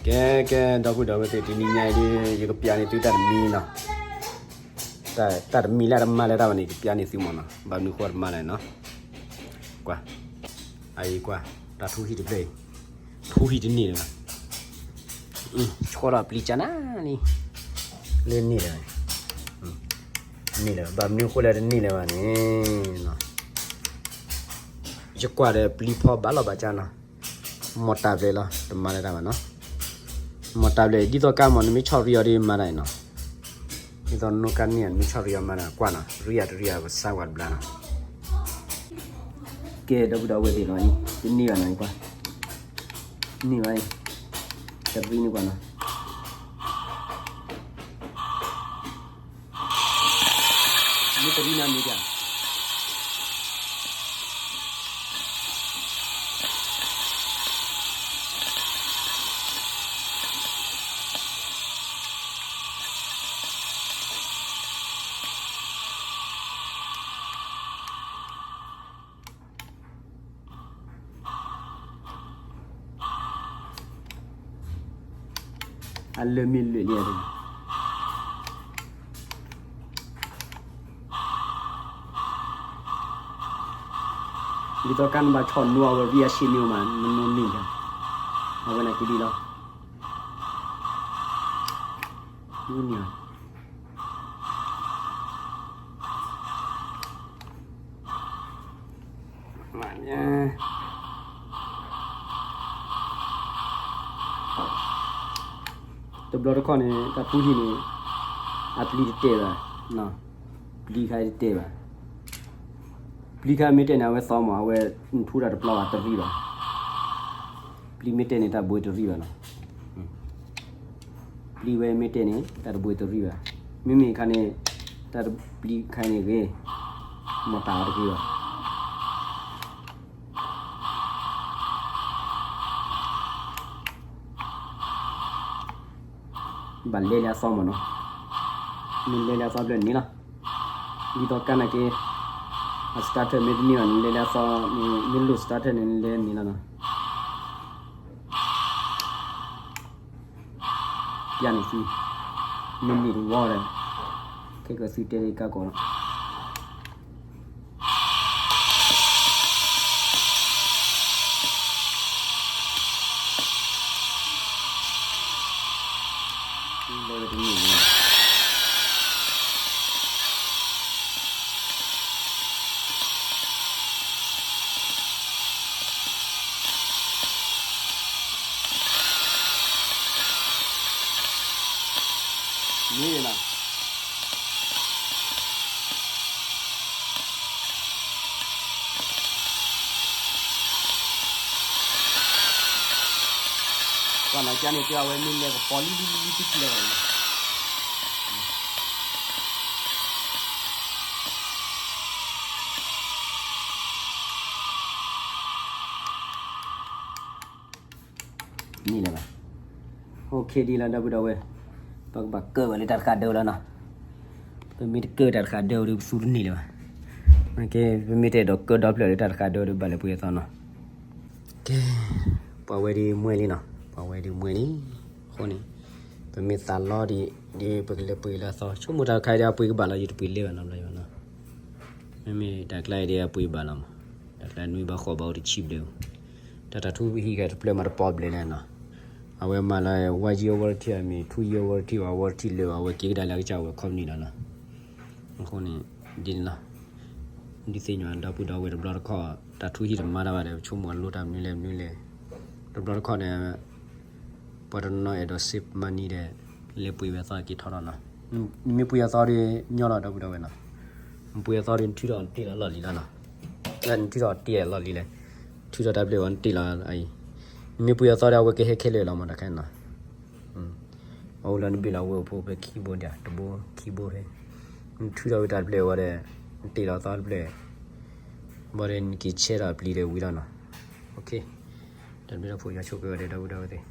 ကဲ ကဲ ဒီပုၢ်ဒီဝဲၢ်သ့ၣ် တနံၤညါအံၤဒ် ယကပျးန့ၢ်သုတၢ်တမံၤနီၤ, တၢ်တမံၤလၢအတမၤလၢၤတၢ်ဘၣ်န့ၣ် ယကပျးန့ၢ်သုမ့ၢ်နီၤ, ဘၣ်မနုၤဃိတမၤလၢၤနီၤ, ကွၢ်, အအံၤကွၢ်, တၢ်ထူဟံၣ်တဖျၢၣ်အံၤ, ထူဟံၣ်တန့ၢ်လၢၤဘၣ်, ဆီထီၣ်ပျံၤကနၣ်လံ, လၢန့ၢ်လၢၤဘၣ်, န့ၢ်လၢၤဘၣ်, ဘၣ်မနုၤဃိလၢတန့ၢ်လၢၤဘၣ်န့ၣ်နီၤ, ယကွၢ်ဒီးပျံၤဖီဘၣ်လီၤဘၣ်ကါနီၤ မီၢ်တၢ်ဖျၢၣ်လီၤ တမၤလၢၤတၢ်ဘၣ်နီၤ, မီၢ်တၢ်ဖျၢၣ် ဒ်သိးကါမီၢ် နမ့ၢ်ဆီၣ်ရံအီၤဒီးမၤတၢ်အံၤနီၤ, ဒ်သိးနကါန့ၢ် နမ့ၢ်ဆီၣ်ရံအီၤမၤတၢ် ကွၢ်နီၤ ရံအီၤတရံအီၤ ပစါဝၤတဘျါနီၤ, ကဲ ဒီပုၢ်ဒီဝဲၢ်သ့ၣ်နီၤ တန့ၢ်ဘၣ်နီၤ ကွၢ်, န့ၢ်ဘၣ်အံၤ, တရံန့ၢ်ကွၢ်နီၤ မ့ၢ်တရံနၤမ့ၢ်ဒၣ် အလၢမ့ၢ်လၢာ်လံ, ဒ်သိးကါနဘၣ်ဆီၣ်နီၤအဝဲ ရံအဆ့မ့ၢ်အိၣ်မး နနီၢ်န့ၢ်, အဝဲန့ၣ်ကဒံလီၤ, န့ၢ် တဘျီတခီၣ်န့ၣ် တၢ်ထူဟံၣ်န့ၣ် အပျံၤတတဲာ်ဘၣ်, ပျံၤခါတတဲာ်ဘၣ်, ပျံၤခါမ့ၢ်တဲာ်န့ၣ် အဝဲသီမး အဝဲထူတၢ်တပျီဘၣ်တရံဘၣ်, ပျံၤမ့ၢ်တဲာ်န့ၣ် တၢ်ဘှံးတရံဘၣ်နီၤ, ပျံၤဝဲမ့ၢ်တဲာ်န့ၣ် တၢ်တဘှံးတရံဘၣ်, မ့မ့ၢ်ခါန့ၣ် တၢ်တပျံၤခါန့ၣ်ဂ့ၤ, မီၢ်တၢ်အီၤတဂ့ၤဘၣ် ဘၣ်လဲလၢအသီမးနီၤ, မ့ၢ်လဲလၢအသီဘျီန့ၣ်လီၤ, ဒ်သိးကါနာ်က့ အ starter မ့ၢ်တန့ၢ်ဘၣ်န့ၣ် လဲလၢအသီ, မ့ၢ်လိၣ် starter န့ၣ် လဲန့ၣ်လီၤနီၤ, ပျးန့ၢ်သု, မ့ၢ်န့ၢ်တဝီဒီး ခဲကီးသုတဲလၢကါကီးလီၤ. မ့ၢ်နီၤ ပှၤနီၢ်ကါန့ၣ် တဲအဝဲမ့ၢ်လဲၤကပီၤလံလံလံလံ တထံၣ်လၢၤဘၣ်အံၤ န့ၣ်လၢၤဘၣ်. အိၣ်ခ့ဒ်လီၤ ဒီပုၢ်ဒီဝဲၢ်, ပကဘၣ်ကၢၣ်ဝဲလၢတၢ်တဃးဒၢလီၤနီၤ. ပမ့ၢ်တကၢၣ်တၢ်တဃးဒၢဒီး ပသူတန့ၢ်လၢၤဘၣ်. ပမ့ၢ်တအဲၣ်ဒိးကၢၣ်ဒီဖျၢၣ်လၢတၢ်တဃးဒၢဒီး ဘၣ်လဲၤပှ့ၤအသီနီၤ. ကဲ, ပှၤဝဲဒ်မွဲလံနီၤ, ပှၤဝဲဒ်မွဲလံ. အဃိန့ၣ် ပမ့ၢ်သးလီဒ် ဒ်ပကလဲၤပှ့ၤလၢအသီ ဆိကမိၣ်တၢ်ခါအံၤဒီး အပှ့ၤကဘၣ်လီၤ ယတပှ့ၤလဲၤဘၣ်နီတဘျီဘၣ်နီၤ. မ့မ့ၢ်တၢ်ကျါအံၤဒီး အပှ့ၤဘၣ်လီၤမး, တၢ်ကျါနွံဘၣ်ဃိးဘၣ်အိၣ်တဆံဘျဲၣ်, တၢ်တၢ်ထူဟံၣ်ကတဖျၢၣ်မးတပီဘျဲၣ်လဲၣ်နီၤ. အဝဲမၤလၢ one year warranty မ့ၢ် two year warranty ဘၣ် warranty လၢာ်ဘၣ် အဝဲက့ၤကဒါလၢအကစၢ်ဝဲ company လီၤနီၤ. အဃိန့ၣ် ဒ်န့ၣ်လီၤ. ဒုးသ့ၣ်ညါဒီပုၢ်ဒီဝဲၢ်တဘျီတခီၣ် တၢ်ထူဟံၣ်တမၤတၢ်ဘၣ်ဒီး ပဆိကမိၣ်အလိတၢ်မနုၤလဲၣ်မနုၤလဲၣ်, တဘျီတခီၣ်န့ၣ် ပှၤတနီၤနီၤအဲၣ်ဒိး save money ဒီး လဲၤပှ့ၤဝဲအသီက့ၤထီထီၣ်နီၤ. နမ့ၢ်ပှ့ၤအသီဒီး ညီလီၤဒီပုၢ်ဒီဝဲၢ်နီၤ. နပှ့ၤအသီဒီး နထုးထီၣ်နတ့ၢ်လီၤလီၢ်လံၤလီၤနီၤ. နထုးထီၣ်တ့ၢ်လီၢ်လံၤလဲၣ်, ထုးထီၣ်တၢ်ဘျဲၣ်ဝဲနတ့ၢ်လီၤအံၤ. နမ့ၢ်ပှ့ၤအသီဒီး အဝဲကဟဲခဲလၢာ်လီၤမး တၢ်ခဲနီၤ. အအိၣ်လၢနဘ့ၣ်လီၤဝဲအိၣ်ဖိဖဲခံဘိဒၣ် တဘိခံဘိဖဲ, နထုးထီၣ်ဝဲတၢ်တဖျၢၣ်ဝဲဒီး နတ့ၢ်လီၤသီတဖျၢၣ်, ဘၣ်ဒီးနက့ၤဆဲးထီၣ်ပျံၤဒီးဝံၤလီၤနီၤ. တၢ်ဘျုးတၢ်ဖှိၣ် ယွၤဆိၣ်ဂ့ၤဝဲဒီး ဒီပုၢ်ဒီဝဲၢ်သ့ၣ်.